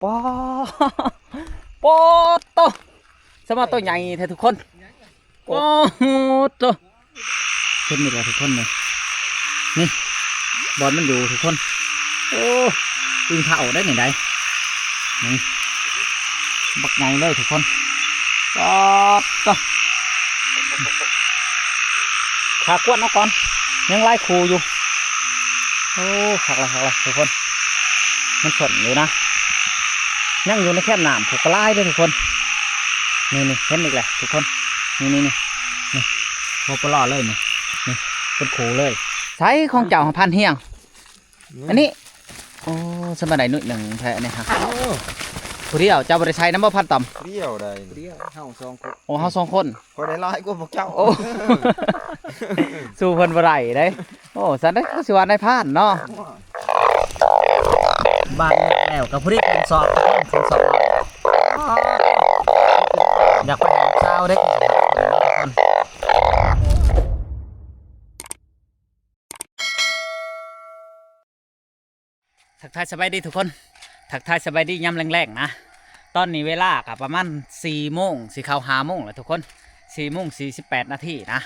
ປາ ປາໂຕ ສະມາໂຕໃຫຍ່ແທ້ທຸກຄົນ. ໂອ້ໂຫ ໂຕ ເຫັນນີ້ແຫຼະທຸກຄົນນີ້ ນີ້ບ່ອນມັນຢູ່ທຸກຄົນ. ໂອ້ ອຶ່ງເຖົ້າໄດ໋ນີ້ໄດ໋ ນີ້ບັກໃຫຍ່ເລີຍທຸກຄົນ. ປາດໂຕ ຖ້າກວດເອົາກ່ອນ ຍັງຫຼາຍຄູ່ຢູ່. ໂອ້ ຄັກລະ ຄັກລະທຸກຄົນ ມັນສົນຢູ່ນະ ຍັງຢູ່ໃນແຄມນ້ຳພຸ້ນກະຫຼາຍເດ້ທຸກຄົນ. ນີ້ໆ ເຫັນອີກແຫຼະທຸກຄົນ ນີ້ໆໆ ນີ້ ບໍ່ປະຫຼໍ້ເລີຍນີ້ ນີ້ເປັນຄູ່ເລີຍ. ໃສຂອງເຈົ້າ ພັນຮຽງ? ອັນນີ້ ໂອ້ ສະບາຍໄດ້ໜ້ອຍໜຶ່ງແທ້ນີ້ຮະ. ໂອ້ ຜູ້ດຽວ ເຈົ້າບໍ່ໄດ້ໃສ່ນຳບໍ່ ພັນຕ້ອມ? ຜູ້ດຽວໃດ໋ ຜູ້ດຽວ ເຮົາສອງຄົນ. ໂອ້ ເຮົາສອງຄົນ ຂ້ອຍໄດ້ຫຼາຍກວ່າພວກເຈົ້າ. ໂອ້ ສູ້ເພິ່ນບໍ່ໄດ້ເດ້. ໂອ້ ຊັ້ນໄດ໋ຄືຊິວ່ານາຍພານເນາະ. ບ້ານແລ້ວກໍພໍດີກິນສອບ ກິນສອບ ຢາກໄປຫາສາວເດ້. ທັກທາຍສະບາຍດີທຸກຄົນ ທັກທາຍສະບາຍດີຍາມແລງໆນະ. ຕອນນີ້ເວລາກໍປະມານສີ່ໂມງ ຊິເຂົ້າຫ້າໂມງແລ້ວທຸກຄົນ ສີ່ໂມງສີ່ສິບແປດນາທີນະ.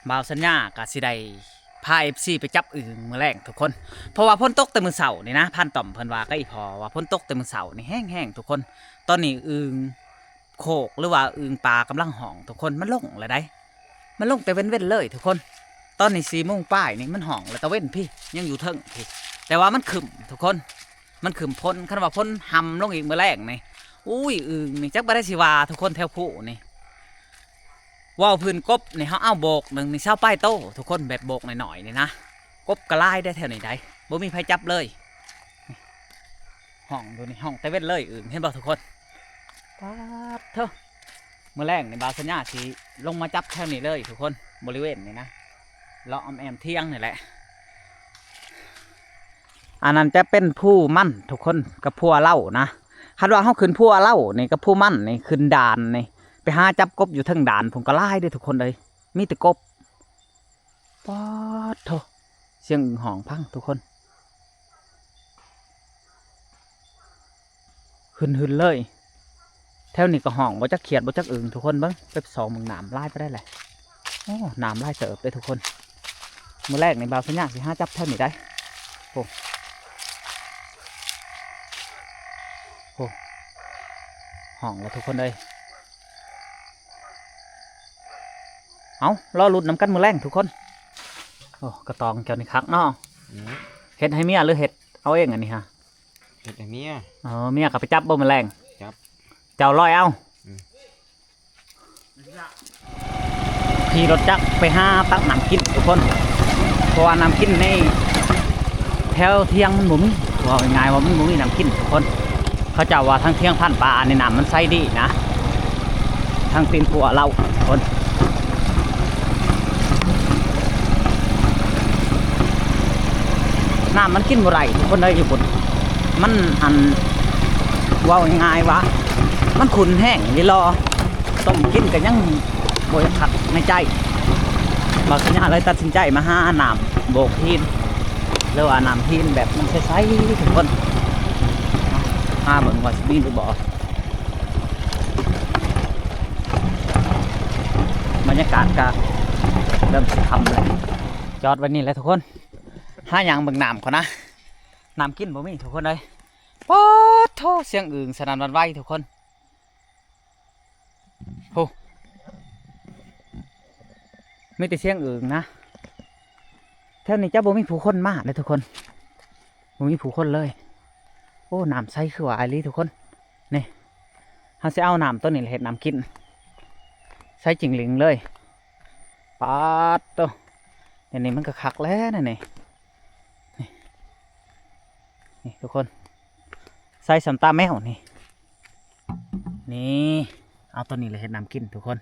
ບ່າວສັນຍາກໍຊິໄດ້ພາເອັຟຊີໄປຈັບອຶ່ງມື້ແລງທຸກຄົນ ເພາະວ່າຝົນຕົກແຕ່ມື້ເຊົ້ານີ້ນະ. ພັນຕ້ອມເພິ່ນວ່າກັບອີ່ພໍ່ວ່າຝົນຕົກແຕ່ມື້ເຊົ້ານີ້ແຮງໆທຸກຄົນ. ຕອນນີ້ອຶ່ງ ໂຄກ ຫຼືວ່າອຶ່ງປ່າກຳລັງຮ້ອງທຸກຄົນ ມັນລົງແລ້ວໃດ໋ ມັນລົງແຕ່ເວັນໆເລີຍທຸກຄົນ. ຕອນນີ້ສີ່ໂມງປາຍນີ້ ມັນຮ້ອງແລ້ວຕາເວັນພີ້ ຍັງຢູ່ເທິງພີ້ ແຕ່ວ່າມັນຄຶ້ມທຸກຄົນ ມັນຄຶ້ມຝົນ. ຄັນວ່າຝົນຮ່ຳລົງອີກມື້ແລງນີ້ ອຸ້ຍ ອຶ່ງນີ້ຈັກບໍ່ໄດ້ຊິວ່າທຸກຄົນ. ແຖວພູນີ້ ເວົ້າພື້ນກົບນີ້ ເຮົາເອົາໂບກໜຶ່ງນີ້ຊາວປາຍໂຕທຸກຄົນ ແບບໂບກນ້ອຍໆນີ້ນະ. ກົບກໍຫຼາຍເດ້ແຖວນີ້ໃດ໋ ບໍ່ມີໃຜຈັບເລີຍ. ຮ້ອງຢູ່ນີ້ ຮ້ອງແຕ່ເວັນເລີຍອຶ່ງ ເຫັນບໍ່ທຸກຄົນ? ປາດເທີ ມື້ແລງນີ້ບ່າວສັນຍາຊິລົງມາຈັບແຖວນີ້ເລີຍທຸກຄົນ ບໍລິເວນນີ້ນະ ເລາະອ້ອມແອ້ມທຽງນີ້ແຫຼະ. ອັນນັ້ນຈະເປັນພູມັນທຸກຄົນ ກັບພູອາເລົານະ. ຄັນວ່າເຮົາຂຶ້ນພູອາເລົານີ້ກັບພູມັນນີ້ ຂຶ້ນດານນີ້ ໄປຫາຈັບກົບຢູ່ເທິງດານພຸ້ນກໍຫຼາຍເດ້ທຸກຄົນເອີຍ ມີແຕ່ກົບ. ປາດໂທ້ ສຽງອຶ່ງຮ້ອງພັງທຸກຄົນ ຫຶ່ນໆເລີຍ. ແຖວນີ້ກໍຮ້ອງ ບໍ່ຈັກຂຽດບໍ່ຈັກອຶ່ງທຸກຄົນ. ເບິ່ງ ໄປສ່ອງເບິ່ງນ້ຳຫຼາຍປານໃດແຫຼະ. ໂອ້ ນ້ຳຫຼາຍເຕີບເດ້ທຸກຄົນ. ມື້ແລງນີ້ບ່າວສັນຍາຊິຫາຈັບແຖວນີ້ໄດ໋. ໂອ້ ໂອ້ ຮ້ອງແລ້ວທຸກຄົນເອີຍ. ເອົາ ລໍລຸ້ນນຳກັນມື້ແລງທຸກຄົນ. ໂອ້ ກະຕອງເຈົ້ານີ້ຄັກເນາະ. ອືມ ເຮັດໃຫ້ເມຍຫຼືເຮັດເອົາເອງອັນນີ້ຮະ? ເຮັດໃຫ້ເມຍ. ເອີ ເມຍກໍໄປຈັບບໍ່ມື້ແລງ? ຈັບ. ເຈົ້າລອຍເອົາ. ອືມ ຂີ່ລົດຈັກໄປຫາຕັກນ້ຳກິນທຸກຄົນ ເພາະວ່ານ້ຳກິນໃນແຖວທຽງມັນບໍ່ມີ ເວົ້າງ່າຍໆວ່າມັນບໍ່ມີນ້ຳກິນທຸກຄົນ. ເຂົາເຈົ້າວ່າທາງທຽງພັນປານີ້ນ້ຳມັນໃສດີນະ ທາງຕີນຂົວເລົ່າຄົນ ນ້ຳມັນກິນບໍ່ໄດ້ທຸກຄົນເອີຍ ຢູ່ພຸ້ນ. ມັນ ອັນ ເວົ້າງ່າຍໆວ່າມັນຂຸ່ນແຮງອີ່ຫຼີ ຕົ້ມກິນກໍຍັງບໍ່ຄັກໃນໃຈ. ບ່າວສັນຍາເລີຍຕັດສິນໃຈມາຫານ້ຳໂບກຫີນ ຫຼືວ່ານ້ຳຫີນແບບມັນໃສໆທຸກຄົນ. ຫາເບິ່ງວ່າຊິມີຫຼືບໍ່. ບັນຍາກາດກະເລີ່ມຊິຄ່ຳແລ້ວ ຈອດໄວ້ນີ້ແຫຼະທຸກຄົນ. ຫາຍ່າງເບິ່ງນ້ຳກ່ອນນະ ນ້ຳກິນບໍ່ມີທຸກຄົນເອີຍ. ປາດໂທ້ ສຽງອຶ່ງສະໜັ່ນຫວັ່ນໄຫວທຸກຄົນ. ໂອ້ ມີແຕ່ສຽງອຶ່ງນະ. ແຖວນີ້ຈະບໍ່ມີຜູ້ຄົນມາເລີຍທຸກຄົນ ບໍ່ມີຜູ້ຄົນເລີຍ. ໂອ້ ນ້ຳໃສຄືວ່າອີ່ຫຼີທຸກຄົນ. ນີ້ ເຮົາຊິເອົານ້ຳໂຕນີ້ແຫຼະເຮັດນ້ຳກິນ ໃສຈິ່ງລິງເລີຍ. ປາດໂທ້ ດຽວນີ້ມັນກໍຄັກແລ້ວນະນີ້. ນີ້ ນີ້ທຸກຄົນ ໃສສ່ຳຕາແມວນີ້. ນີ້ ເອົາໂຕນີ້ແຫຼະເຮັດນ້ຳກິນທຸກຄົນ.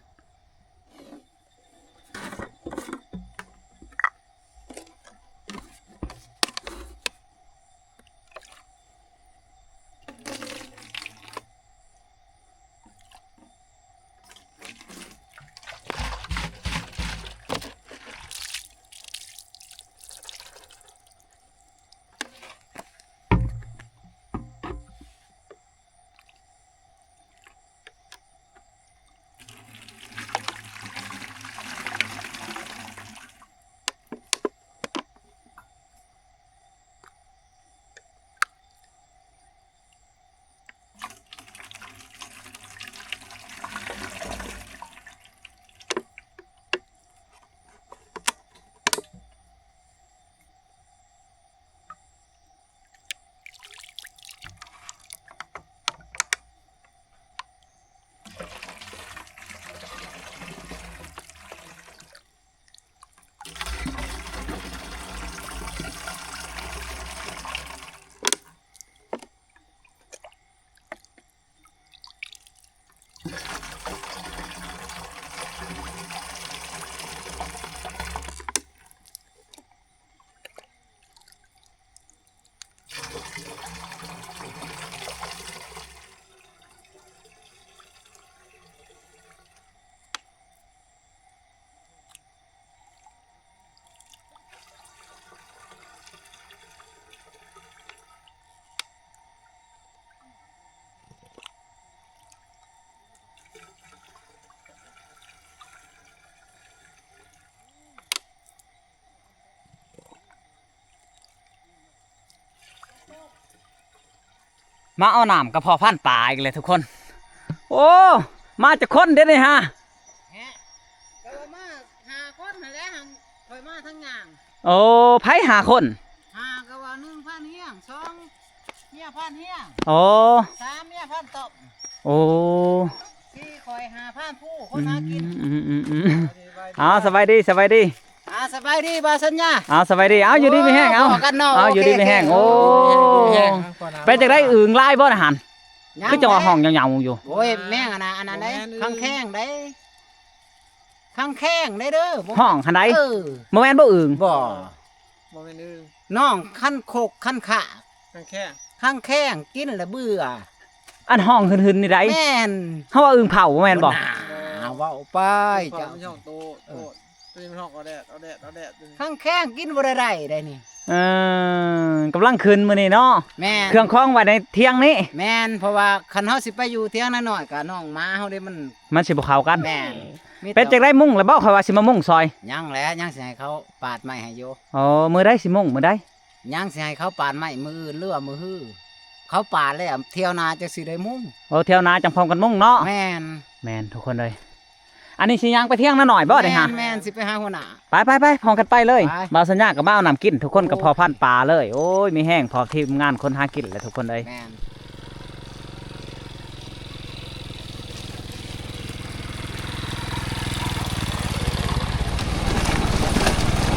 ມາເອົານ້ຳກັບພໍ່ພານປ່າອີກແລ້ວທຸກຄົນ. ໂອ້ ມາຈັກຄົນເດນີ້ຫາ? ແຮະ ກໍວ່າມາຫ້າຄົນຫັ້ນແຫຼະ ຫັ່ງຂ້ອຍມາທາງຍ່າງ. ໂອ້ ໃຜຫ້າຄົນ? ຫ້າ ກໍວ່າໜຶ່ງພານຮຽງ ສອງເມຍພານຮຽງ. ໂອ້ ສາມເມຍພານຕ້ອມ. ໂອ້ ສີ່ຂ້ອຍ ຫ້າພານຜູ້ ຄົນຫາກິນ. ອືມໆໆ ເອົາ ສະບາຍດີ ສະບາຍດີ. ອ່າ ສະບາຍດີບ່າວສັນຍາ. ເອົາ ສະບາຍດີ ເອົາ ຢູ່ດີມີແຮງ ເອົາ ພໍ້ກັນເນາະ. ເອົາ ຢູ່ດີມີແຮງ. ໂອເຄ ໂອ້ ໂອເຄ ເປັນຈັ່ງໃດ ອຶ່ງຫຼາຍບໍ່ນະຫັ້ນ? ຍັງ ຄືຈັ່ງວ່າຮ້ອງຍາວໆຢູ່. ໂອ້ຍ ແມງອັນນັ້ນ ອັນນັ້ນເດ້ ບໍ່ແມ່ນອຶ່ງ ຄັງແຄງເດ້ ຄັງແຄງເດ້ເດີ. ຮ້ອງຫັ້ນໃດ? ເອີ ບໍ່ແມ່ນບໍ່ອຶ່ງ? ບໍ່ ບໍ່ແມ່ນອຶ່ງ ນ້ອງຄັນຄົກຄັນຄາກ ຄັງແຄງ ຄັງແຄງ ກິນແລ້ວເບື່ອ. ອັນຮ້ອງຫຶ່ນໆນີ້ໃດ? ແມ່ນ ເຮົາວ່າອຶ່ງເຜົາບໍ່ແມ່ນບໍ່? ໜາ ເວົ້າໄປ ເຈົ້າ ມັນຮ້ອງໂຕ ເອີ ໂຕ ຕົວນີ້ມັນຮ້ອງ ອອແດດ ອອແດດ ອອແດດ ຕົວນີ້ ຄັງແຄງກິນບໍ່ໄດ້ໄດ້ໄດ໋ນີ້. ເອີ ກຳລັງຂຶ້ນມື້ນີ້ເນາະ. ແມ່ນ ເຄື່ອງຂອງໄວ້ໃນທຽງນີ້. ແມ່ນ ເພາະວ່າຄັນເຮົາຊິໄປຢູ່ທຽງນານ້ອຍ ກະນ້ອງໝາເຮົາເດ້ ມັນ ມັນຊິບໍ່ເຂົ້າກັນ. ແມ່ນ ມີແຕ່ ເປັນຈັ່ງໃດ ມຸງແລ້ວບໍ່? ຂ້ອຍວ່າຊິມາມຸງຊ່ອຍ. ຍັງແຫຼະ ຍັງຊິໃຫ້ເຂົາປາດໄມ້ໃຫ້ຢູ່. ອໍ ມື້ໃດຊິມຸງ ມື້ໃດ? ຍັງຊິໃຫ້ເຂົາປາດໄມ້ມື້ອື່ນ ຫຼືວ່າມື້ຮື ເຂົາປາດແລ້ວ ທ່ຽວໜ້າຈັ່ງຊິໄດ້ມຸງ. ໂອ້ ທ່ຽວໜ້າຈັ່ງພ້ອມກັນມຸງເນາະ. ແມ່ນ ແມ່ນທຸກຄົນເອີຍ. ອັນນີ້ຊິຍ່າງໄປທຽງນານ້ອຍບໍ່ນີ້ຫາ? ແມ່ນໆ ຊິໄປຫາຫົວໜ້າ. ໄປໆໆ ພ້ອມກັນໄປເລີຍ. ໄປ ບ່າວສັນຍາກໍມາເອົານ້ຳກິນ ທຸກຄົນກໍ ໂອ້ ພໍ້ພານປ່າເລີຍ. ໂອ້ຍ ມີແຮງ ພໍ້ທີມງານຄົນຫາກິນແຫຼະທຸກຄົນເອີຍ. ແມ່ນ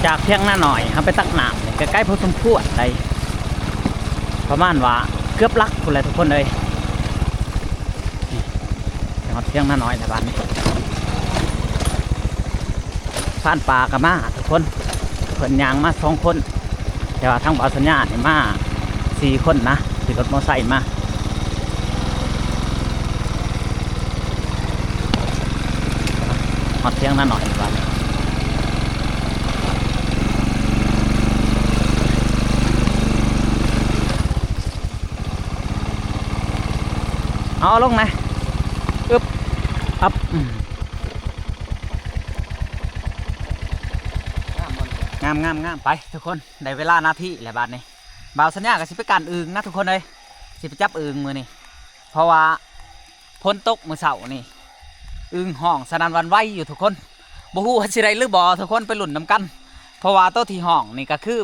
ຈາກທຽງນານ້ອຍ ເຮົາໄປຕັກນ້ຳນີ້ ກໍໄກພໍສົມຄວນໄດ໋ ປະມານວ່າເກືອບຫຼັກພຸ້ນແຫຼະທຸກຄົນເອີຍ. ນີ້ ຮອດທຽງນານ້ອຍແລ້ວບາດນີ້ ພານປ່າກໍມາທຸກຄົນ ເພິ່ນຍ່າງມາສອງຄົນ ແຕ່ວ່າທາງບ່າວສັນຍານີ້ມາສີ່ຄົນນະ ຂີ່ລົດມໍໄຊມາ. ຮອດທຽງນານ້ອຍບາດນີ້ ເອົາ ເອົາລົງແດ່ ອຶບ ອັບ ອືມ ງາມ ງາມ ງາມ ໄປທຸກຄົນ ໄດ້ເວລາໜ້າທີ່ແລ້ວບາດນີ້. ບ່າວສັນຍາກໍຊິໄປກ້ານອຶ່ງນະທຸກຄົນເອີຍ ຊິໄປຈັບອຶ່ງມື້ນີ້ ເພາະວ່າຝົນຕົກມື້ເຊົ້ານີ້ ອຶ່ງຮ້ອງສະໜັ່ນຫວັ່ນໄຫວຢູ່ທຸກຄົນ. ບໍ່ຮູ້ວ່າຊິໄດ້ຫຼືບໍ່ ທຸກຄົນໄປລຸ້ນນຳກັນ ເພາະວ່າໂຕທີ່ຮ້ອງນີ້ກໍຄື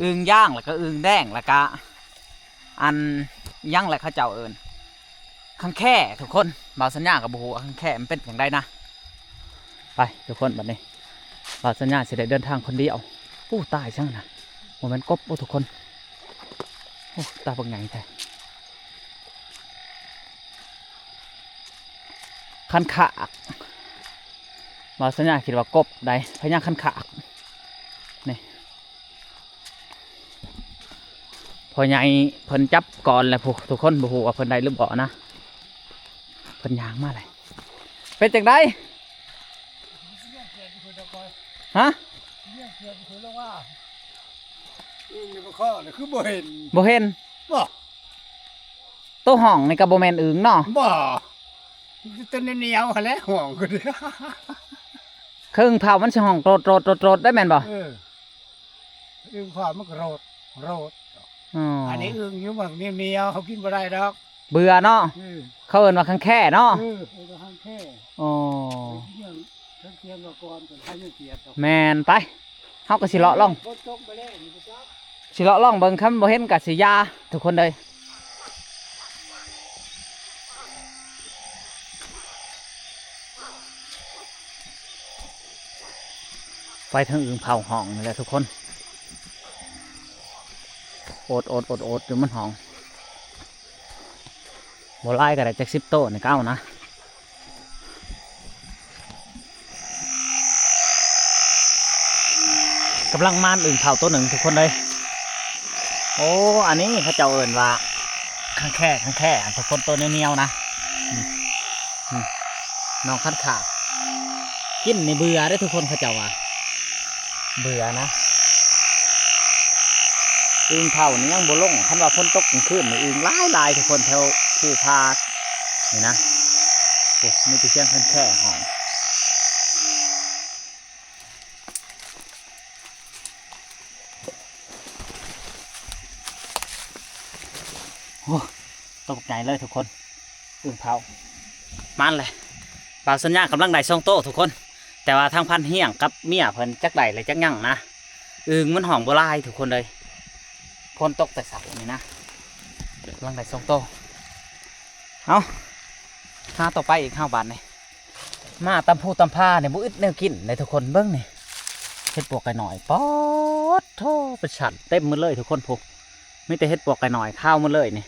ອຶ່ງຢາງ ແລ້ວກໍອຶ່ງແດງ ແລ້ວກໍອັນຫຍັງແຫຼະ ເຂົາເຈົ້າເອີ້ນຄັງແຄທຸກຄົນ. ບ່າວສັນຍາກໍບໍ່ຮູ້ວ່າຄັງແຄມັນເປັນຈັ່ງໃດນະ. ໄປທຸກຄົນ ບັດນີ້ບ່າວສັນຍາຊິໄດ້ເດີນທາງຄົນດຽວ. ໂອ້ ຕາອີຫຍັງນະ ບໍ່ແມ່ນກົບບໍ່ທຸກຄົນ? ໂອ້ ຕາບັກໃຫຍ່ແທ້. ຄັນຄາກ ບ່າວສັນຍາຄິດວ່າກົບໃດ໋ ພະຍາຄັນຄາກນີ້. ພໍ່ໃຫຍ່ເພິ່ນຈັບກ່ອນແລ້ວ ຜູ້ ທຸກຄົນ ບໍ່ຮູ້ວ່າເພິ່ນໄດ້ຫຼືບໍ່ນະ. ເພິ່ນຍ່າງມາເລີຍ ເປັນຈັ່ງໃດ? ຮະ? ອືມ ຢູ່ບໍ່ພໍ ຄືບໍ່ເຫັນ ບໍ່ເຫັນ ບໍ່ ໂຕຮ້ອງນີ້ກໍບໍ່ແມ່ນອຶ່ງເນາະ. ບໍ່ ມີແຕ່ຕົວໜຽວໆຫັ້ນແຫຼະຮ້ອງ. ເຄິ່ງເທົ່າມັນຊິຮ້ອງໂຕດໆໆໆ ໄດ້ແມ່ນບໍ່? ເອີ ອຶ່ງຟ້າມັນກໍໂລດ ໂລດ. ອໍ ອັນນີ້ອຶ່ງຢູ່ໝ່ອງໜຽວໆ ເຮົາກິນບໍ່ໄດ້ດອກ ເບື່ອເນາະ. ເອີ ເຂົາເອີ້ນວ່າຄັງແຄເນາະ. ເອີ ເອີ້ນວ່າຄັງແຄ. ອໍ ເອີ ເລື່ອງເທິງເທີງວ່າກ່ອນ ເພິ່ນໃຫ້ເງິນກຽດດອກ. ແມ່ນ ໄປ ເຮົາກໍຊິເລາະລອງ ຝົນຕົກໄປແລ້ວນີ້ບໍ່ຈັກ ຊິເລາະລອງເບິ່ງ ຄັນບໍ່ເຫັນກໍຊິຢ່າທຸກຄົນເອີຍ. ໄປເທິງອຶ່ງເຜົາຫ້ອງນີ້ແຫຼະທຸກຄົນ. ໂອດໆໆໆ ຢູ່ມັນຫ້ອງ ບໍ່ຫຼາຍກໍໄດ້ຈັກສິບໂຕນີ້ກໍເອົານະ. ກຳລັງມານອຶ່ງເຜົາໂຕໜຶ່ງທຸກຄົນເອີຍ. ໂອ້ ອັນນີ້ເຂົາເຈົ້າເອີ້ນວ່າຄັງແຄ ຄັງແຄ ອັນທຸກຄົນ ໂຕໜຽວໆນະ. ອືມ ອືມ ນ້ອງຄັນຄາກ ກິນນີ້ເບື່ອເດ້ທຸກຄົນ ເຂົາເຈົ້າວ່າເບື່ອນະ. ອຶ່ງເຜົານີ້ຍັງບໍ່ລົງ ຄັນວ່າຝົນຕົກກາງຄືນນີ້ ອຶ່ງຫຼາຍໆທຸກຄົນ ແຖວພູຜານີ້ນະ. ໂອ້ ມີແຕ່ສຽງຄັນແຄຮ້ອງ. ໂອ້ ຕົວໃຫຍ່ເລີຍທຸກຄົນ ອຶ່ງເຜົາ ມາແຫຼະ. ບ່າວສັນຍາກຳລັງໄດ້ສອງໂຕທຸກຄົນ ແຕ່ວ່າທາງພັນຮຽງກັບເມຍເພິ່ນຈັກໄດ້ແລະຈັກຍັງນະ. ອຶ່ງມັນຮ້ອງບໍ່ຫຼາຍທຸກຄົນເອີຍ ຝົນຕົກແຕ່ເຊົ້ານີ້ນະ ກຳລັງໄດ້ສອງໂຕ. ເອົາ ຫາຕໍ່ໄປອີກເຮົາບາດນີ້. ມາຕາມພູຕາມຜານີ້ບໍ່ອຶດແນວກິນເດ້ທຸກຄົນ. ເບິ່ງນີ້ ເຫັດປວກໄກ່ນ້ອຍ ປາດໂທ້ ເປັນຊັ້ນເຕັມໝົດເລີຍທຸກຄົນ. ພຸ້ນ ມີແຕ່ເຫັດປວກໄກ່ນ້ອຍ ຂາວໝົດເລີຍນີ້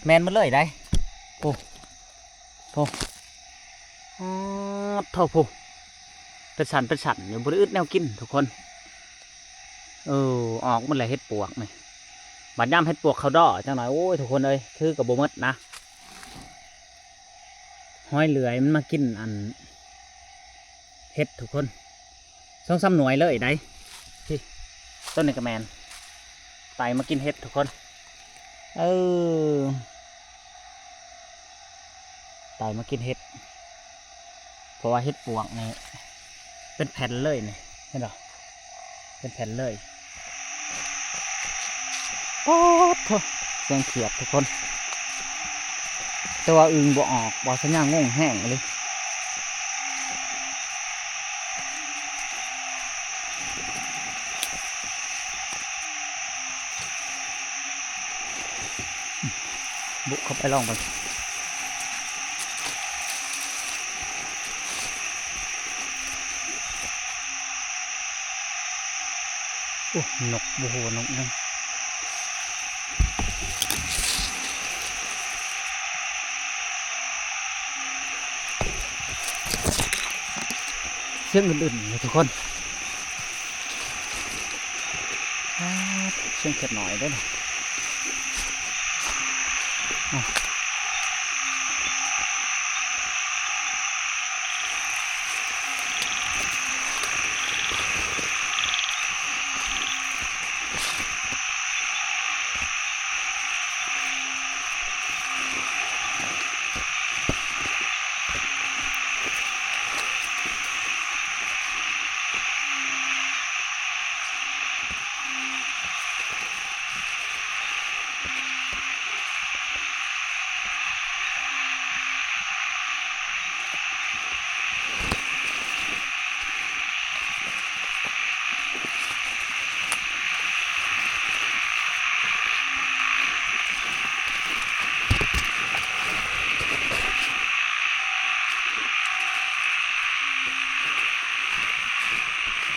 ແມ່ນໝົດເລີຍໄດ໋. ໂອ້ ໂອ້ ປາດໂທ້ ເປັນຊັ້ນເປັນຊັ້ນຢູ່ ບໍ່ໄດ້ອຶດແນວກິນທຸກຄົນ. ເອີ ອອກໝົດແລ້ວເຫັດປວກນີ້. ບາດຍາມເຫັດປວກເຂົ້າດໍ້ຈັກໜ້ອຍ ໂອ້ຍ ທຸກຄົນເອີຍ ຖືກໍບໍ່ໝົດນະ. ຫອຍເລື່ອຍມັນມາກິນອັນເຫັດທຸກຄົນ ສອງສາມໜ່ວຍເລີຍໄດ໋. ພີ້ ຕົ້ນນີ້ກໍແມ່ນ ໄຕ່ມາກິນເຫັດທຸກຄົນ. ເອີ ໄຕ່ມາກິນເຫັດ ເພາະວ່າເຫັດປວກນີ້ເປັນແຜ່ນເລີຍນີ້ ເຫັນບໍ່ ເປັນແຜ່ນເລີຍ. ປາດໂທ້ ສຽງຂຽດທຸກຄົນ ແຕ່ວ່າອຶ່ງບໍ່ອອກ. ບ່າວສັນຍາງົງແຮງອີ່ຫຼີ. ບຸກເຂົ້າໄປລອງເບິ່ງ. ໂອ້ ນົກ ບໍ່ຮູ້ວ່ານົກຫຍັງ. ສຽງອື່ນໆຢູ່ທຸກຄົນ. ອາ ສຽງຂຽດໜ້ອຍເດ້.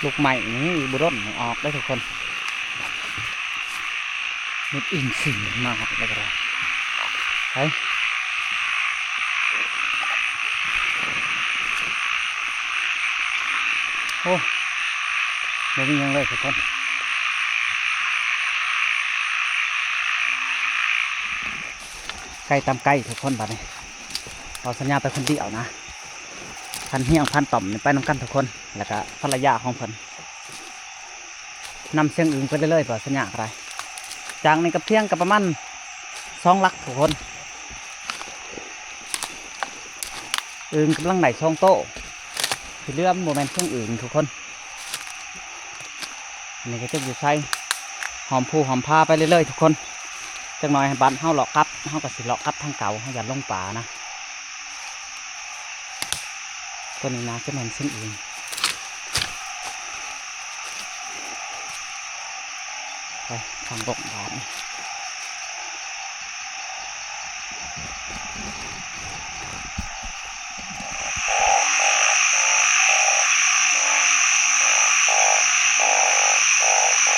ລູກໄມ້ນີ້ອີກບໍ່ດົນອອກເດ້ທຸກຄົນ. ເມັດອຶ່ງສິງມາຮອດແລ້ວກໍໄດ້ ໄປ. ໂອ້ ບໍ່ມີຫຍັງເລີຍທຸກຄົນ. ໄກ່ຕາມໄກ່ທຸກຄົນ. ບາດນີ້ ບ່າວສັນຍາໄປຄົນດຽວນະ ພັນຮຽງ ພັນຕ່ອມນີ້ໄປນຳກັນທຸກຄົນ ແລ້ວກະພັນລະຍາຂອງເພິ່ນ ນຳສຽງອຶ່ງໄປເລື້ອຍໆ. ບ່າວສັນຍາກໍໄດ້ ຈາກນີ້ກັບທຽງກໍປະມານສອງຫຼັກທຸກຄົນ. ອຶ່ງກຳລັງໄດ້ສອງໂຕ ທີ່ເຫຼືອມັນບໍ່ແມ່ນສຽງອຶ່ງທຸກຄົນ. ອັນນີ້ກໍຈັກຢູ່ໃສ ຫ້ອມພູຫ້ອມຜາໄປເລື້ອຍໆທຸກຄົນ. ຈັກໜ່ອຍບາດເຮົາເລາະກັບ ເຮົາກໍຊິເລາະກັບທາງເກົ່າ ເຮົາຢ້ານຫຼົງປ່ານະ. ຕົວນີ້ໜ້າຈະແມ່ນຊິ້ນອີງ ໄປທາງລົງບາດນີ້.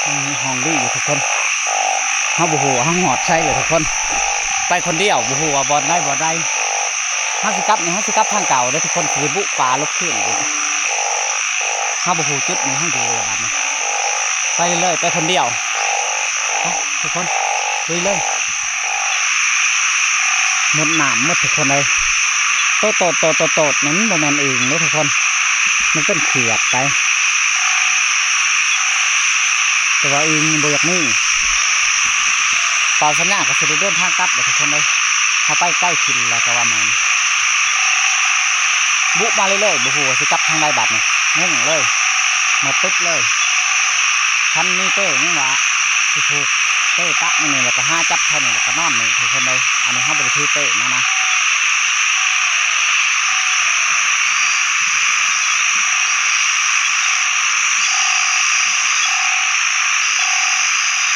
ມັນມີຮ່ອງລີຢູ່ທຸກຄົນ ເຮົາບໍ່ຮູ້ວ່າເຮົາຮອດໃສເລີຍທຸກຄົນ. ໄປຄົນດຽວບໍ່ຮູ້ວ່າບ່ອນໃດບ່ອນໃດ. ເຮົາຊິກັບນີ້ ເຮົາຊິກັບທາງເກົ່າເດີທຸກຄົນ ຊິບຸປ່າລົບຄືນອີກ. ເຮົາບໍ່ຮູ້ຈຸດນີ້ ເຮົາຢູ່ບາດນີ້ ໄປເລື້ອຍໆ ໄປຄົນດຽວ ໄປທຸກຄົນ ລຸຍເລີຍ. ໝົດນ້ຳໝົດທຸກຄົນເອີຍ. ໂຕດໆໆໆ ນັ້ນບໍ່ແມ່ນອຶ່ງເດ້ທຸກຄົນ ມັນເປັນຂຽດໄດ໋ ແຕ່ວ່າອຶ່ງບໍ່ຢາກມີ. ບ່າວສັນຍາກໍຊິໄດ້ເດີນທາງກັບແລ້ວທຸກຄົນເອີຍ. ເຮົາໄປໄກຂຶ້ນແລ້ວກໍວ່າແມ່ນ ບຸມາເລື້ອຍໆ ບໍ່ຮູ້ວ່າຊິກັບທາງໃດບາດນີ້ ງົງເລີຍ ໝົດຕຶບເລີຍ. ຄັນມີເປ້ຍັງວ່າຊິຜູກເປ ເປ້ປັກນີ້ ແລ້ວກໍຫາຈັບເທົ່ານີ້ ແລ້ວກໍນອນນີ້ ທຸກຄົນເອີຍ. ອັນນີ້ເຮົາບໍ່ໄດ້ຖືເປ້ມານະ.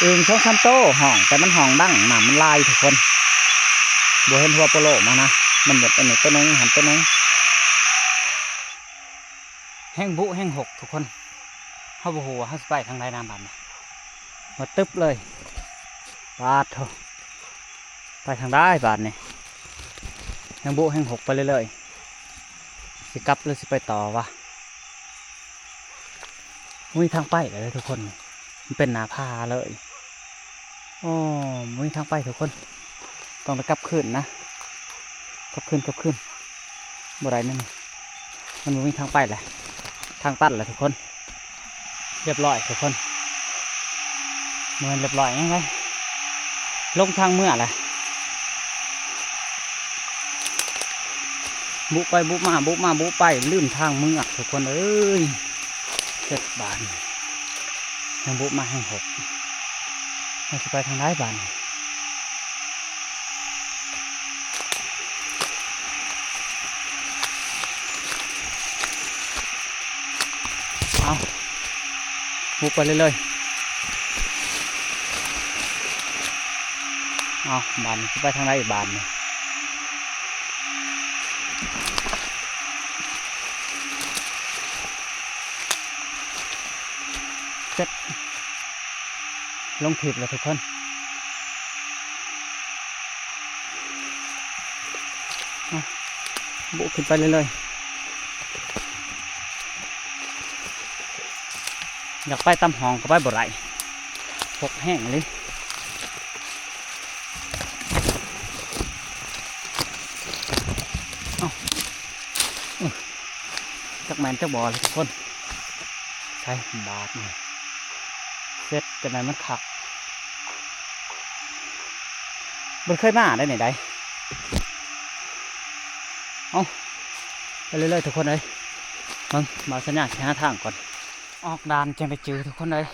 ອຶ່ງສອງສາມໂຕຮ້ອງ ແຕ່ມັນຮ້ອງດັງ ນ້ຳມັນຫຼາຍ ທຸກຄົນ. ບໍ່ເຫັນຫົວໂປໂລມານະ ມັນໝົດອັນນີ້ໂຕໜຶ່ງ ຫັ້ນໂຕໜຶ່ງ. ແຮງບຸແຮງຫົກ ທຸກຄົນ. ເຮົາບໍ່ຮູ້ວ່າເຮົາຊິໄປທາງໃດນະບາດນີ້. ມາຕຶບເລີຍ. ປາດໂທ້ ໄປທາງໃດບາດນີ້. ແຮງບຸແຮງຫົກໄປເລື້ອຍໆ. ຊິກັບຫຼືຊິໄປຕໍ່ວະ? ບໍ່ມີທາງໄປເລີຍທຸກຄົນ. ມັນເປັນໜ້າຜາເລີຍ. ໂອ້ ບໍ່ມີທາງໄປທຸກຄົນ. ຕ້ອງໄດ້ກັບຄືນນະ. ກັບຄືນ ກັບຄືນ. ບໍ່ໄດ້ແນ່ນີ້. ມັນບໍ່ມີທາງໄປແຫຼະ. ທາງຕັນແຫຼະທຸກຄົນ. ຮຽບຮ້ອຍທຸກຄົນ. ບໍ່ແມ່ນຮຽບຮ້ອຍຫຍັງເລີຍ. ລົງທາງເມືອແຫຼະ. ບຸໄປບຸມາ ບຸມາບຸໄປ ລືມທາງເມືອທຸກຄົນເອີຍ. ເຈັດບາດ. ແຮງບຸມາແຮງຫົກ. ເຮົາຊິໄປທາງໃດບາດນີ້? ເອົາ ບຸໄປເລື້ອຍໆ. ເອົາ ບາດນີ້ຊິໄປທາງໃດອີກບາດນີ້? ເຈັດ ລົງທິບແລ້ວທຸກຄົນ. ບຸຂຶ້ນໄປເລື້ອຍໆ. ຢາກໄປຕາມຮ່ອງກໍໄປບໍ່ໄດ້ ຫົກແຮງເລີຍ. ເອົ້າ ເອີ ຈັກແມ່ນຈັກບໍ່ລະທຸກຄົນ. ໃສ່ບາດນີ້ ເສັດ ຈັ່ງໃດມັນຄັກ. ບໍ່ເຄີຍມາໄດ໋ນີ້ໄດ໋. ເອົ້າ ໄປເລື້ອຍໆ ທຸກຄົນເອີຍ. ເບິ່ງ ບ່າວສັນຍາຊິຫາທາງກ່ອນ. ອອກດ່ານຈັ່ງໄດ້ຈື່ ທຸກຄົນເອີຍ.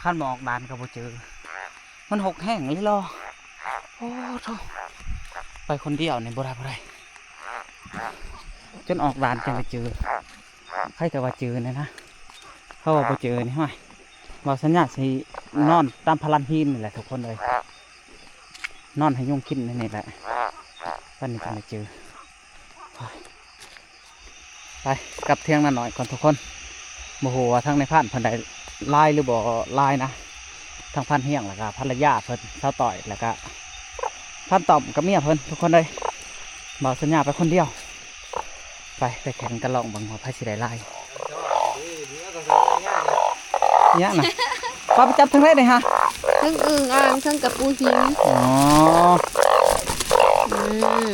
ຄັນບໍ່ອອກດ່ານກໍບໍ່ຈື່. ມັນຫົກແຮງອີ່ຫຼີ. ໂອ້ໂທ້ ໄປຄົນດຽວນີ້ບໍ່ໄດ້ ບໍ່ໄດ້. ຈົນອອກດ່ານຈັ່ງໄດ້ຈື່. ໃຜແຕ່ວ່າຈື່ນີ້ນະ. ເຂົາວ່າບໍ່ຈື່ນີ້ ຫ້ວຍ ບ່າວສັນຍາຊິນອນຕາມພະລານຫີນນີ້ແຫຼະທຸກຄົນເອີຍ. ນອນໃຫ້ຍຸງກິນນີ້ແຫຼະ ປານນີ້ຈັ່ງໄດ້ຈື່. ໄປ ກັບທຽງນານ້ອຍກ່ອນທຸກຄົນ. ບໍ່ຮູ້ວ່າທາງນາຍພານເພິ່ນໄດ້ຫຼາຍຫຼືບໍ່ຫຼາຍນະ. ທາງພານຮຽງ ແລ້ວກະພັນລະຍາເພິ່ນ ສາວຕ້ອຍ ແລ້ວກະພານຕ້ອມກັບເມຍເພິ່ນ ທຸກຄົນເອີຍ. ບ່າວສັນຍາໄປຄົນດຽວ. ໄປ ໄປແຂ່ງກັນລອງເບິ່ງວ່າໃຜຊິໄດ້ຫຼາຍ. ອີຫຍັງນະ? ປ້າໄປຈັບທາງໃດນີ້ຮະ? ເທິງອຶ່ງອ່າງ ເທິງກະປູຫີນ. ອໍ ອືມ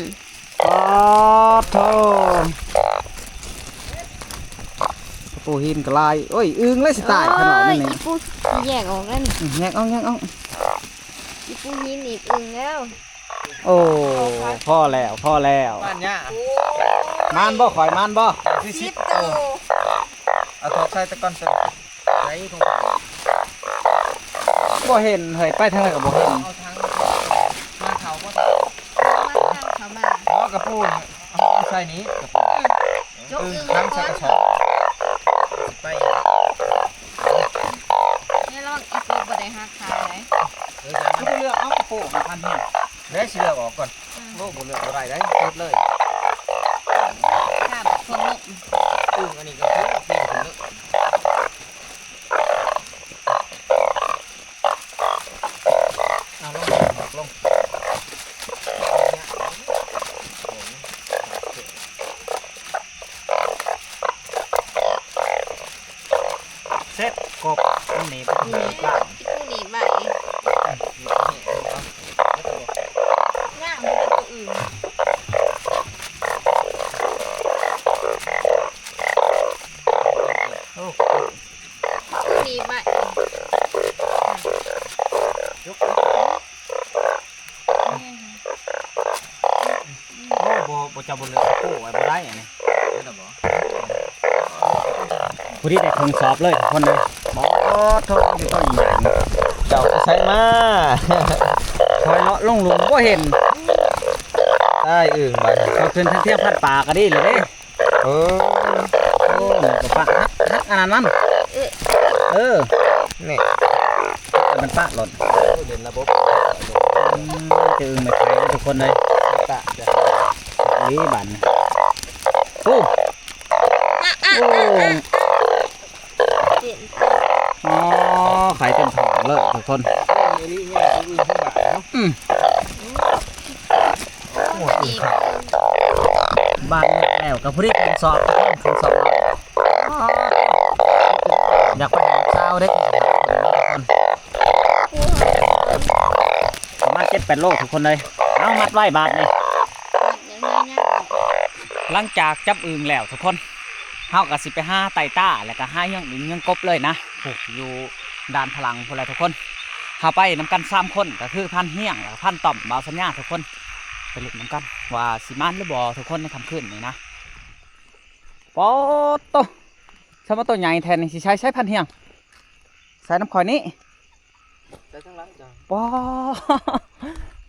ປາດໂທ້ ກະປູຫີນກໍຫຼາຍ. ໂອ້ຍ ອຶ່ງເລີຍຊິຕາຍຂະໜາດນີ້. ອີ່ປູ ແຍກອອກແລ້ວນີ້. ອືມ ແຍກອອກ ແຍກອອກ. ອີ່ປູຫີນອີກອຶ່ງແລ້ວ. ໂອ້ ພໍແລ້ວ ພໍແລ້ວ. ມານບໍ່? ຂ້ອຍມານບໍ່? ສິບໂຕ. ເອົາຖອກໃສ່ຕະກ່ອນຊັ້ນ. ໃສ່ຖົງ ບໍ່ເຫັນເຮີ້ຍ ໄປທາງໃດກໍບໍ່ເຫັນ. ເອົາຖັງມາເຂົ້າບໍ່? ມາເຂົ້າ ເຂົ້າມາ. ບໍ່ ກະປູ ເອົາໃສ່ນີ້ ກະປູ. ອືມ ຈົກອຶ່ງ ເອີ ທັງໃສ່ກະສອບ ໄປ. ແມ່ລອງ ອີ່ປູບໍ່ໄດ້ຫາຂາຍໃດ໋. ເອີ ຢ່າ ຄືບໍ່ເລືອກເອົາກະປູ ຫາພັນເຮງ. ເດ້ ຊິເລືອກອອກກ່ອນ. ອືມ ໂອ້ ບໍ່ເລືອກບໍ່ໄດ້ເດ້ ເປີດເລີຍ. ຂ້າມຄົນເນາະ. ອຶ່ງອັນນີ້ກໍຄືປີນຂຶ້ນເນາະ. ເອົາລົງ ລົງ. ເສັດ ກົບ ມັນໜີບໄປທາງ ນີ້ ນີ້ ອີ່ປູໜີບໄວ້. ອ່ະ ໜີບໄປແຫ້ງເອົາ ແລ້ວກໍບໍ່ ຍ່າງໄປເປັນຕົວອື່ນ. ໂອ້ ໜີບໄວ້. ຍົກ ໂອ້ ບໍ່ ບໍ່ ເຈົ້າບໍ່ເລືອກ ໂອ້ ໄວ້ບໍ່ໄດ້ອັນນີ້. ພໍດີໄດ້ເຄິ່ງສອບເລີຍທຸກຄົນເລີຍ. ບໍ່ ໂອ້ໂທ ເຈົ້າໄປໃສມາ? ຂ້ອຍເລາະລົງຫຼຸມບໍ່ເຫັນ. ຕາຍອຶ່ງບາດນີ້ ເຂົາຂຶ້ນເທິງທຽງພັນປາກະດີແລ້ວເດ້. ເອີ ໂອ້ ມັນກໍປະ ຫັກ ຫັກອັນນັ້ນມັນ. ເອີ ເອີ ນີ້ ມັນປະໂລດ. ໂອ້ ເຫຼັ້ນລະບົບ ອືມ ຈະອຶ່ງໄມ້ໄຜ່ເດີທຸກຄົນເອີຍ. ຕະ ອີ່ບາດນີ້ ໂອ້ ໂອ້ ອໍ ໄຂ່ເຕັມທ້ອງເລີຍທຸກຄົນ. ອືມ ບາດແລ້ວກໍພໍດີເຄິ່ງສອບ ເຄິ່ງສອບ. ຢາກໄປຫາສາວເດ້ທຸກຄົນ ປະມານເຈັດແປດໂລທຸກຄົນເອີຍ. ເອົາ ມັດໄວ້ບາດນີ້. ຫຼັງຈາກຈັບອຶ່ງແລ້ວທຸກຄົນ ເຮົາກໍຊິໄປຫາໄຕ່ຕາ ແລ້ວກໍຫາເຫຍື່ອງອຶ່ງເຫຍື່ອງກົບເລີຍນະ. ໂອ້ ຢູ່ດ່ານພະລັງພຸ້ນແຫຼະທຸກຄົນ. ເຮົາໄປນຳກັນສາມຄົນ ກໍຄືພານຮຽງ ແລ້ວກໍພານຕ້ອມ ບ່າວສັນຍາທຸກຄົນ. ໄປເບິ່ງນຳກັນວ່າຊິໝານຫຼືບໍ່ທຸກຄົນ ໃນຄ່ຳຄືນນີ້ນະ. ປາດໂຕ ສະມາໂຕໃຫຍ່ແທ້ນີ້. ຊິໃສ່ໃສພານຮຽງ? ໃສ່ນຳຂ້ອຍນີ້. ໃສ່ທາງຫຼັງຈ້າ. ປາ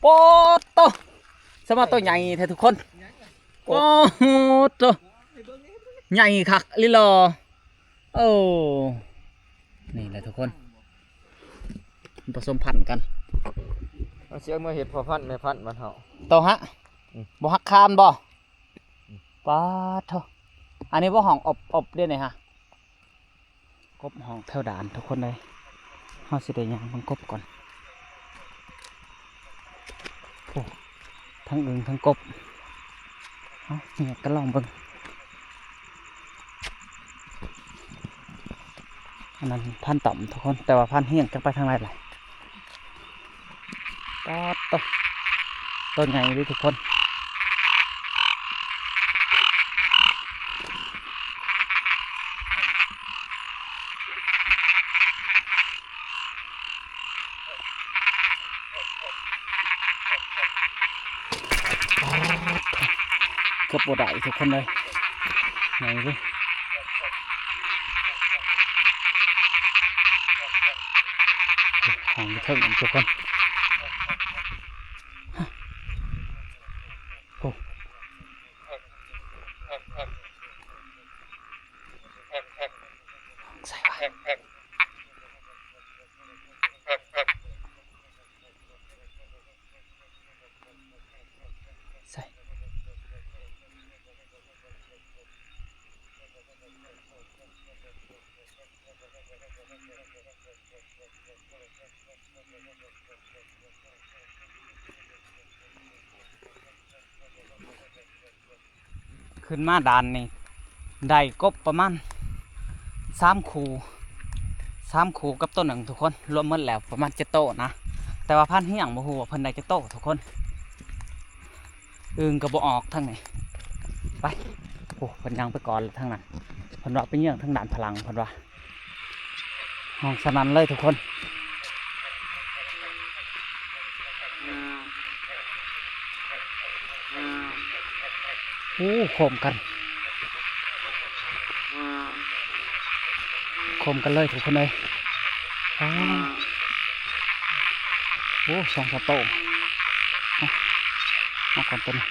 ປາດໂຕ ສະມາໂຕໃຫຍ່ແທ້ທຸກຄົນ. ໂອ້ໂຫ ໂຕໃຫຍ່ຄັກອີ່ຫຼີ. ໂອ້ ນີ້ແຫຼະທຸກຄົນ ມັນປະສົມພັນກັນ. ເອົາ ຊິເອົາເມືອເຮັດພໍ່ພັນແມ່ພັນບ້ານເຮົາ. ໂຕຮະ ອືມ ບໍ່ຮັກຄານບໍ່? ອືມ ປາດໂທ ອັນນີ້ບໍ່ຫ້ອງອົບ ອົບເດ້ນີ້ຮະ. ກົບຫ້ອງແຖວດ່ານທຸກຄົນເອີຍ. ເຮົາຊິໄດ້ຍ່າງເບິ່ງກົບກ່ອນ. ໂອ້ ທັງອຶ່ງທັງກົບ. ເອົາ ແຍກກັນລອງເບິ່ງ. ອັນນັ້ນພານຕ້ອມທຸກຄົນ ແຕ່ວ່າພານຮຽງຈັກໄປທາງໃດລະ. ປາດໂຕ ໂຕໃຫຍ່ເລີຍທຸກຄົນ. ເກືອບບໍ່ໄດ້ທຸກຄົນເລີຍ ໃຫຍ່ເລີຍ. ຫ້ອງຢູ່ເທິງນີ້ທຸກຄົນ. ໂອ້ ໃສ່ວະ ໃສ່. ຂຶ້ນມາດ່ານນີ້ ໄດ້ກົບປະມານສາມຄູ່ ສາມຄູ່ກັບໂຕໜຶ່ງທຸກຄົນ. ລວມໝົດແລ້ວປະມານເຈັດໂຕນະ ແຕ່ວ່າພານຮຽງບໍ່ຮູ້ວ່າເພິ່ນໄດ້ຈັກໂຕທຸກຄົນ. ອຶ່ງກໍບໍ່ອອກທາງນີ້. ໄປ ໂອ້ ເພິ່ນຍ່າງໄປກ່ອນແລ້ວທາງນັ້ນ. ເພິ່ນວ່າໄປເຫຍື່ອງທາງດ່ານພະລັງ ເພິ່ນວ່າ. ຫ້ອງສະໜັ່ນເລີຍທຸກຄົນ. ໂອ້ ໂຄມກັນ ໂຄມກັນເລີຍທຸກຄົນເອີຍ. ວ້າວ ໂອ້ ສອງສາມໂຕ. ເອົາ ເອົາກ່ອນຕົວນີ້.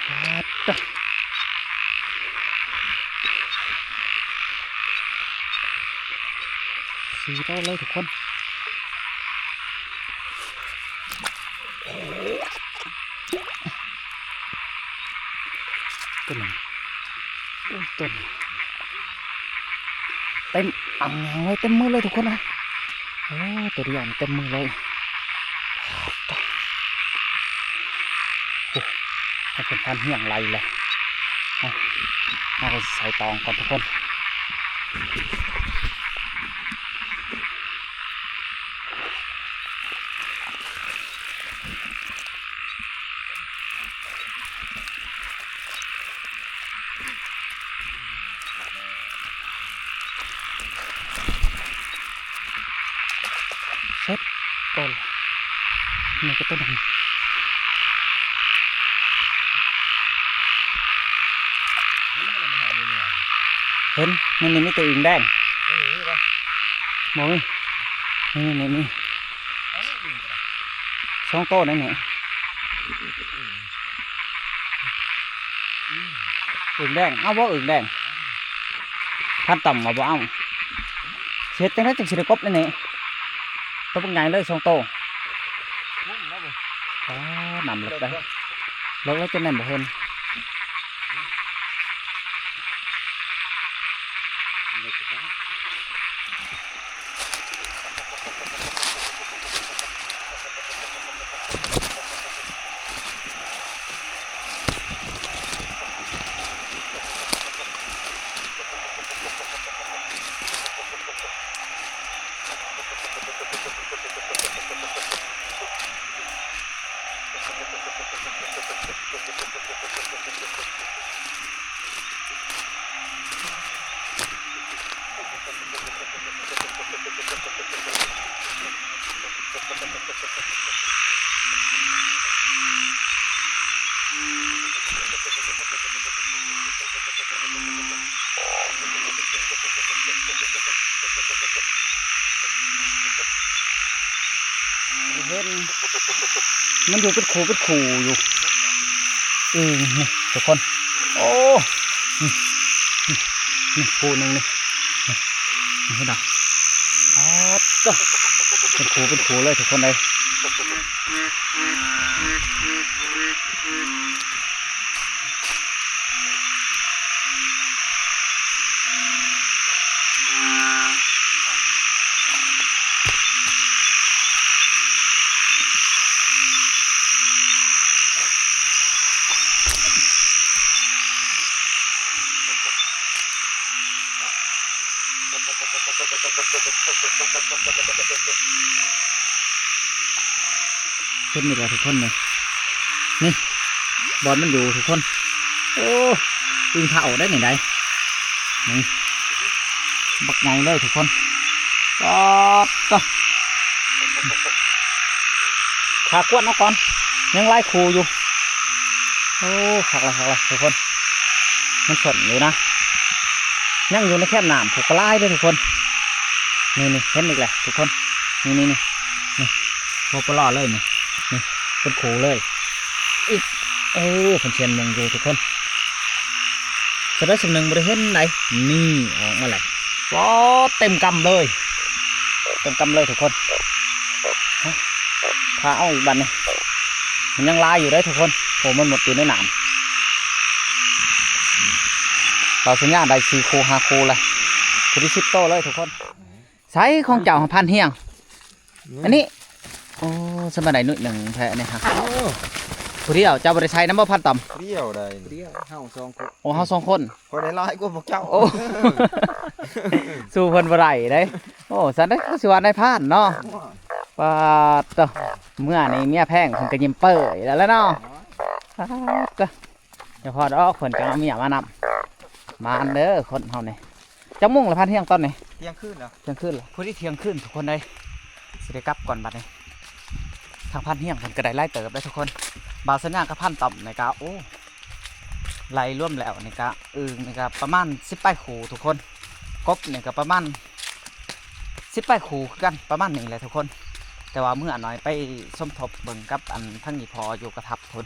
ປາດໂຕ ສີ່ໂຕເລີຍທຸກຄົນ. ໂອ້ ຕົວໜຶ່ງ ໂອ້ ຕົວໜຶ່ງ ເຕັມອ່າງຍາງເລີຍ ເຕັມມືເລີຍທຸກຄົນນະ. ໂອ້ ຕົວດຽວເຕັມມືເລີຍ. ໂອ້ ໃຫ້ເພິ່ນພານຮຽງໄລ່ແລ້ວ ເຮົາ ເຮົາກໍຊິໃສ່ຕອງກ່ອນທຸກຄົນ. ເສັດ ໂອ້ ນີ້ກໍຕົວໜຶ່ງ. ເຫັນ ໃນນີ້ມີແຕ່ອຶ່ງແດງ. ເອີ ນີ້ບໍ່? ບໍ່ມີ ນີ້ໆ ນີ້ ສອງໂຕໄດ໋ນີ້ ອຶ່ງແດງ ເອົາບໍ່ ອຶ່ງແດງ ພັນຕ່ຳວ່າບໍ່ເອົາ ຊິເຮັດຈັ່ງໃດຈຶ່ງຊິໄດ້ກົບແນວນີ້ ໂຕບັກໃຫຍ່ເລີຍສອງໂຕ ອໍ ນ້ຳເລິກໄດ໋ ເລິກແລ້ວ ເລິກແລ້ວ ຈົນແນມບໍ່ເຫັນ. ເຫັນ ມັນຢູ່ເປັນຄູ່ເປັນຄູ່ຢູ່ ອືມ ນີ້ທຸກຄົນ ໂອ້ ນີ້ ນີ້ ນີ້ຄູ່ໜຶ່ງນີ້ ນີ້ ນີ້ເຫັນບໍ່ ປາດໂທ້ ເປັນຄູ່ເປັນຄູ່ເລີຍທຸກຄົນເອີຍ. ເຫັນນີ້ແຫຼະທຸກຄົນນີ້ ນີ້ ບ່ອນມັນຢູ່ທຸກຄົນ ໂອ້ ອຶ່ງເຖົ້າໄດ໋ນີ້ໄດ໋ ນີ້ ບັກໃຫຍ່ເລີຍທຸກຄົນ ປາດໂທ້ ຖ້າກວດເອົາກ່ອນ ຍັງຫຼາຍຄູ່ຢູ່ ໂອ້ ຄັກລະ ຄັກລະທຸກຄົນ ມັນສົນຢູ່ນະ ຍັງຢູ່ໃນແຄມນ້ຳພຸ້ນກໍຫຼາຍເດ້ທຸກຄົນ ນີ້ໆ ເຫັນອີກແຫຼະທຸກຄົນ ນີ້ໆໆ ນີ້ ບໍ່ປະຫຼໍ້ເລີຍນີ້ ນີ້ ເປັນຄູ່ເລີຍ ອຶບ ເອີ ເພິ່ນຊຽນມຸງຢູ່ທຸກຄົນ ສະໄດສຳໜຶ່ງບໍ່ໄດ້ເຫັນໃດ໋ ນີ້ ອອກມາແລ້ວ ປາດ ເຕັມກຳເລີຍ ເຕັມກຳເລີຍທຸກຄົນ ພາເອົາອີກບາດນີ້ ມັນຍັງຫຼາຍຢູ່ເດ້ທຸກຄົນ ໂອ້ ມັນໝົດຢູ່ໃນນ້ຳ ເຮົາສັນຍາໄດ້ສີ່ຄູ່ຫ້າຄູ່ລະ ພໍດີສິບໂຕເລີຍທຸກຄົນ ໃສຂອງເຈົ້າພັນຮຽງ ອັນນີ້ ໂອ້ ສະບາຍໄດ້ໜ້ອຍໜຶ່ງແທ້ນີ້ຮະ ໂອ້ ຜູ້ດຽວ ເຈົ້າບໍ່ໄດ້ໃສ່ນຳບໍ່ພັນຕ່ຳ ຜູ້ດຽວໃດ໋ ຜູ້ດຽວ ເຮົາສອງຄົນ ໂອ້ ເຮົາສອງຄົນ ຂ້ອຍໄດ້ຫຼາຍກວ່າພວກເຈົ້າ ໂອ້ ສູ້ເພິ່ນບໍ່ໄດ້ເດ້ ໂອ້ ຊັ້ນເດ້ ຄືຊິວ່ານາຍພານເນາະ ປາດໂທ້ ເມື່ອນີ້ເມຍແພງເພິ່ນກໍຍິ້ມເປີ້ຍແລ້ວລະເນາະ ປາດໂທ້ ຢ່າພໍດອກ ເພິ່ນຈັ່ງເອົາເມຍມານຳ ມານເດີຄົນເຮົານີ້ ຈັກໂມງລະພັນຮຽງຕອນນີ້ ທ່ຽງຄືນແລ້ວ ທ່ຽງຄືນລະ ພໍດີທ່ຽງຄືນທຸກຄົນເອີຍ ຊິໄດ້ກັບກ່ອນບັດນີ້ ທາງພັນຮຽງເພິ່ນກໍໄດ້ຫຼາຍເຕີບເດ້ທຸກຄົນ ບ່າວສັນຍາກັບພັນຕ່ຳນີ້ກະ ໂອ້ ໄລ່ລວມແລ້ວນີ້ກະ ອຶ່ງນີ້ກະປະມານສິບປາຍຄູ່ທຸກຄົນ ກົບນີ້ກະປະມານສິບປາຍຄູ່ຄືກັນ ປະມານນີ້ແຫຼະທຸກຄົນ ແຕ່ວ່າເມື່ອໜ້ອຍໄປສົມທົບເບິ່ງກັບອັນທາງອີ່ພໍ່ຢູ່ກະທັບພຸ້ນ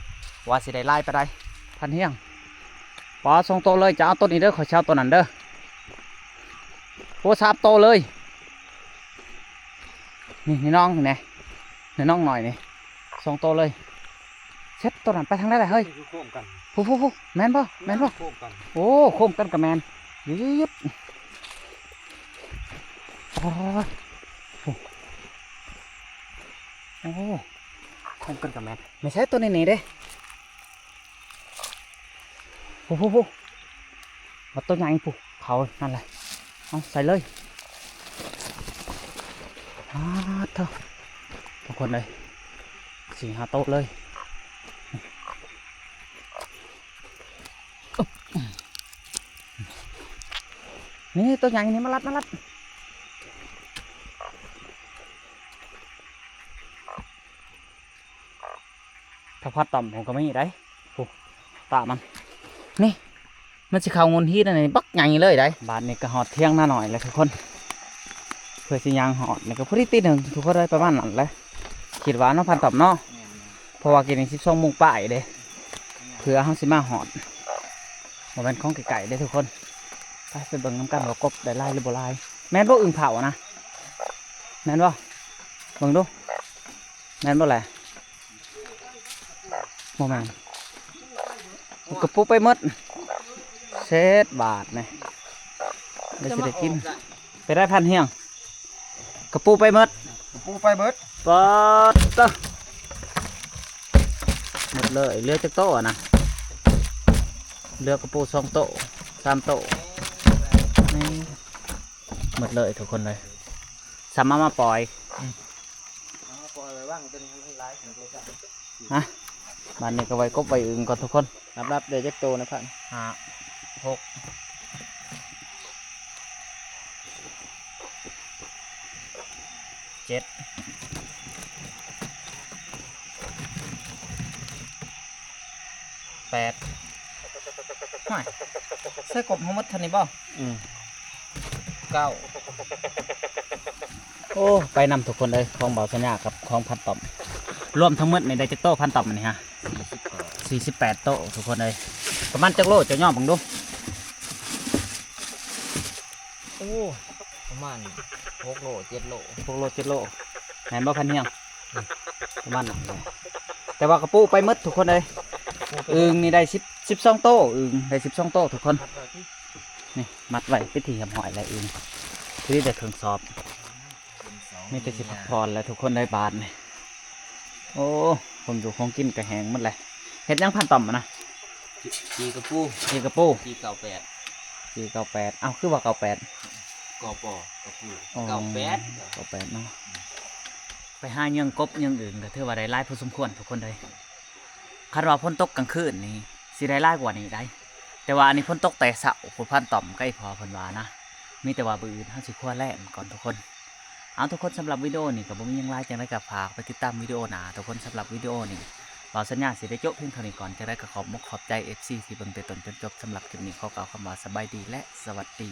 ວ່າຊິໄດ້ຫຼາຍປານໃດ ພັນຮຽງ ປາ ສອງໂຕເລີຍ ຈະເອົາໂຕນີ້ເດີ ຂ້ອຍຊິເອົາໂຕນັ້ນເດີ ໂອ້ ສາມໂຕເລີຍ ນີ້ ນີ້ນ້ອງນີ້ແນ່ ນີ້ນ້ອງນ້ອຍນີ້ ສອງໂຕເລີຍ ເຊັດ ໂຕນັ້ນໄປທາງໃດລະເຮີ້ຍ ຄືໂຄ້ງກັນ ພຸ້ນໆໆ ແມ່ນບໍ່ ແມ່ນບໍ່ ໂຄ້ງກັນ ໂອ້ ໂຄ້ງກັນກໍແມ່ນ ຢຸດໆໆ ໂອ້ຍ ໂອ້ ໂອ້ ໂຄ້ງກັນກໍແມ່ນ ແມ່ນໃຊ້ໂຕນີ້ນີ້ເດ້ ພຸ້ນໆໆ ມາໂຕໃຫຍ່ພຸ້ນ ເຂົານັ້ນແຫຼະ ເອົາໃສ່ເລີຍ ອາ ໂທ້ ທຸກຄົນເອີຍ ສີ່ຫ້າໂຕເລີຍ ນີ້ ໂຕໃຫຍ່ນີ້ ມາລັດ ມາລັດ ຖ້າພັດຕ່ຳ ຜົມກໍມີໄດ໋ ໂອ້ ຕາມັນ ນີ້ ມັນຊິເຂົ້າງຸ່ນຫີນອັນນີ້ ບັກໃຫຍ່ເລີຍໄດ໋ ບາດນີ້ກໍຮອດຖຽງນານ້ອຍແລ້ວທຸກຄົນ ເພື່ອຊິຍ່າງຮອດນີ້ກໍພໍດີຕີໜຶ່ງທຸກຄົນເອີຍ ປະມານນັ້ນແຫຼະ ຄິດວ່າເນາະ ພັນຕ້ອມເນາະ. ແມ່ນໆ ເພາະວ່າກີ້ນີ້ສິບສອງໂມງປາຍເດ້ ເພື່ອເຮົາຊິມາຮອດ ບໍ່ແມ່ນຂອງໃກ້ໆເດ້ທຸກຄົນ. ໄປ ໄປເບິ່ງນຳກັນວ່າກົບໄດ້ຫຼາຍຫຼືບໍ່ຫຼາຍ. ແມ່ນບໍ່ ອຶ່ງເຜົານະ? ແມ່ນບໍ່? ເບິ່ງດູ. ແມ່ນບໍ່ແຫຼະ? ບໍ່ແມ່ນ. ກະປູໄປໝົດ. ເຊັດບາດນີ້ ໄດ້ຊິໄດ້ກິນ. ໄປໄດ້ພັນຮຽງ. ກະປູໄປໝົດ. ກະປູໄປເບິດ. ປາດເຕີ ໝົດເລີຍ. ເຫຼືອຈັກໂຕນະ? ເຫຼືອກະປູສອງໂຕ ສາມໂຕ. ນີ້ ໝົດເລີຍທຸກຄົນເລີຍ. ສາມາດມາປ່ອຍ. ອືມ ເອົາມາປ່ອຍໄວ້ວາງຕົວນີ້ໃຫ້ມັນຫຼາຍຂຶ້ນກວ່າຊັ້ນ. ຮະ ບາດນີ້ກໍໄວ້ກົບໄວ້ອຶ່ງກ່ອນທຸກຄົນ. ນັບໆ ໄດ້ຈັກໂຕນະພັນ? ຫ້າ ຫົກ ເຈັດ ແປດ. ຫ້ວຍ ໃສ່ກົບເຮົາໝົດເທົ່ານີ້ບໍ່? ອືມ ເກົ້າ. ໂອ້ ໄປນຳທຸກຄົນເອີຍ ຂອງບ່າວສັນຍາກັບຂອງພັນຕ້ອມ ລວມທັງໝົດນີ້ໄດ້ຈັກໂຕພັນຕ້ອມອັນນີ້ຮະ? ສີ່ສິບແປດ ສີ່ສິບແປດໂຕທຸກຄົນເອີຍ. ປະມານຈັກໂລ ເຈົ້າຍ່ອງເບິ່ງດູ. ໂອ້ ປະມານຫົກໂລ ເຈັດໂລ. ຫົກໂລ ເຈັດໂລ ແມ່ນບໍ່ພັນຮຽງ? ອືມ ປະມານນັ້ນແຫຼະ ແຕ່ວ່າກະປູໄປໝົດທຸກຄົນເອີຍ. ອຶ່ງນີ້ໄດ້ສິບ ສິບສອງໂຕ ອຶ່ງໄດ້ສິບສອງໂຕທຸກຄົນ. ນີ້ ມັດໄວ້ເປັນທີ່ຮຽບຮ້ອຍແລ້ວອຶ່ງ ທີ່ໄດ້ເຄິ່ງສອບ. ມີແຕ່ຊິພັກຜ່ອນແລ້ວທຸກຄົນເອີຍບາດນີ້. ໂອ້ ຂອງຢູ່ຂອງກິນກໍແຫ້ງໝົດແຫຼະ. ເຮັດຫຍັງພັນຕ້ອມນະ? ຈີ່ ຈີ່ກະປູ ຈີ່ກະປູ ຈີ່ເກົ້າແປດ ຈີ່ເກົ້າແປດ. ເອົ້າ ຄືວ່າເກົ້າແປດ? ກປ ກະປູ ອໍ ເກົ້າແປດ ເກົ້າແປດເນາະ. ໄປຫາເຫຍື່ອກົບເຫຍື່ອອຶ່ງກໍຖືວ່າໄດ້ຫຼາຍພໍສົມຄວນທຸກຄົນເອີຍ. ຄັນວ່າຝົນຕົກກາງຄືນນີ້ຊິໄດ້ຫຼາຍກວ່ານີ້ໄດ໋ ແຕ່ວ່າອັນນີ້ຝົນຕົກແຕ່ເຊົ້າພຸ້ນ ພັນຕ້ອມກັບອີ່ພໍ່ເພິ່ນວ່ານະ. ມີແຕ່ວ່າມື້ອື່ນເຮົາຊິຄົວແລ້ງກ່ອນທຸກຄົນ. ເອົາ ທຸກຄົນ ສຳລັບວິດີໂອນີ້ກໍບໍ່ມີຫຍັງຫຼາຍ ຈັ່ງໃດກໍຝາກໄປຕິດຕາມວິດີໂອໜ້າທຸກຄົນ. ສຳລັບວິດີໂອນີ້ ບ່າວສັນຍາຊິໄດ້ຈົບພຽງເທົ່ານີ້ກ່ອນ. ຈັ່ງໃດກໍຂອບອົກຂອບໃຈເອັຟຊີທີ່ເບິ່ງແຕ່ຕົ້ນຈົນຈົບ. ສຳລັບຄລິບນີ້ຂໍກ່າວຄຳວ່າສະບາຍດີ ແລະ ສະຫວັດດີ.